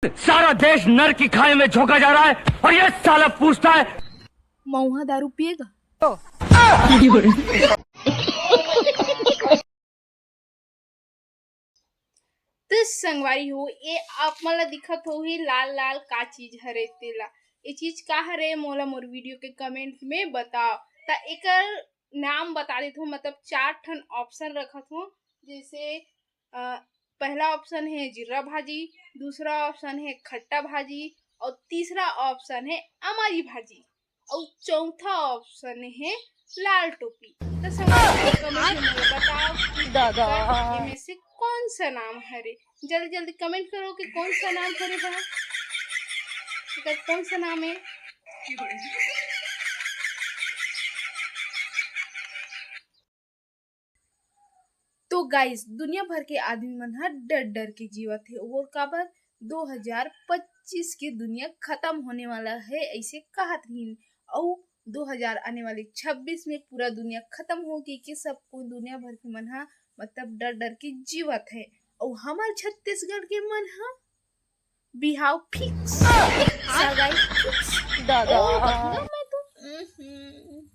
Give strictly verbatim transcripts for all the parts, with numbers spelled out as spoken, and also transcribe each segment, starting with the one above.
सारा देश नरक की खाई में झोंका जा रहा है और ये साला पूछता है। महुआ दारू पिएगा? तो संगवारी हो, ये आप मन ला दिखत होही लाल लाल का चीज हरे तेला। ये चीज का हरे, मोला मोर वीडियो के कमेंट में बताओ। त एकर नाम बता देत हूँ, मतलब चार ठन ऑप्शन रखत हूँ। जैसे अ, पहला ऑप्शन है जीरा भाजी, दूसरा ऑप्शन है खट्टा भाजी और तीसरा ऑप्शन है अमारी भाजी और चौथा ऑप्शन है लाल टोपी। तो संगवारी हो, comment में बताओ कि दादा। एकर इनमें से कौन सा नाम हरे। जल्दी जल्दी कमेंट करो कि कौन सा नाम हरे भाई, एकर कौन सा नाम है। तो गाइस, दुनिया भर के आदमी मन ह डर डर के जीवत हे। वो काबर? दो हज़ार पच्चीस के दुनिया खत्म होने वाला है, ऐसे कहत रहिन। अउ दो हज़ार आने वाले छब्बीस में पूरा दुनिया खत्म होगी कि सब कोई, दुनिया भर के मन ह, मतलब, डर डर के जीवत है। अउ हमर छत्तीसगढ़ के मन ह बिहाव फिक्स, सगाई फिक्स। दादा। ओ, बकरा मैं तो। उहुं।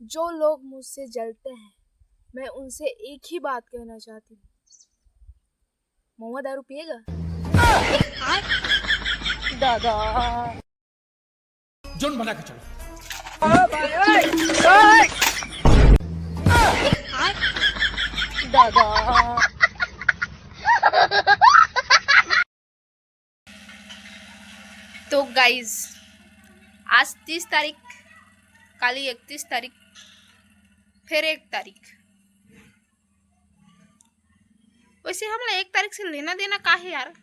जो लोग मुझसे जलते हैं, मैं उनसे एक ही बात कहना चाहती हूँ, महुआ दारू पिएगा? दादा। जोन बना के चलो। दादा। तो गाइस, आज तीस तारीख, काली इकतीस तारीख, फिर एक तारीख। वैसे हमला एक तारीख से लेना देना का है यार?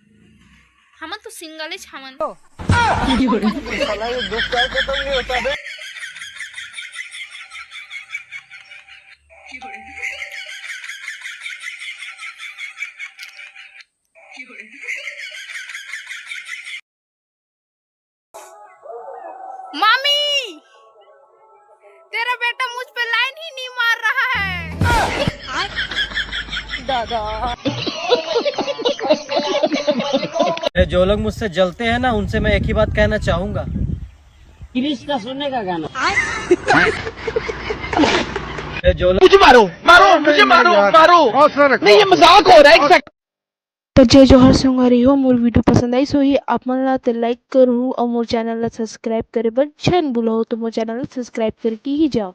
हमन तो सिंगल च हमन। साला ये दुख का खत्म नहीं होता बे। मामी, तेरा बेटा मुझ पे लाइन ही नहीं मार रहा है। दादा। जो लोग मुझसे जलते हैं ना, उनसे मैं एक ही बात कहना चाहूंगा। क्रिश का सोने का गाना। जो लोग मुझे मारो, मारो, मुझे मारो, मारो। नहीं, ये मजाक हो रहा है। तो जय जोहार संगवारी हो, मोर वीडियो पसंद आइस होही आप मन ला, ते लाइक करहू और मोर चैनल ला सब्सक्राइब करे बर झन भूलहू। तो मोर चैनल ला सब्सक्राइब करके ही जाओ।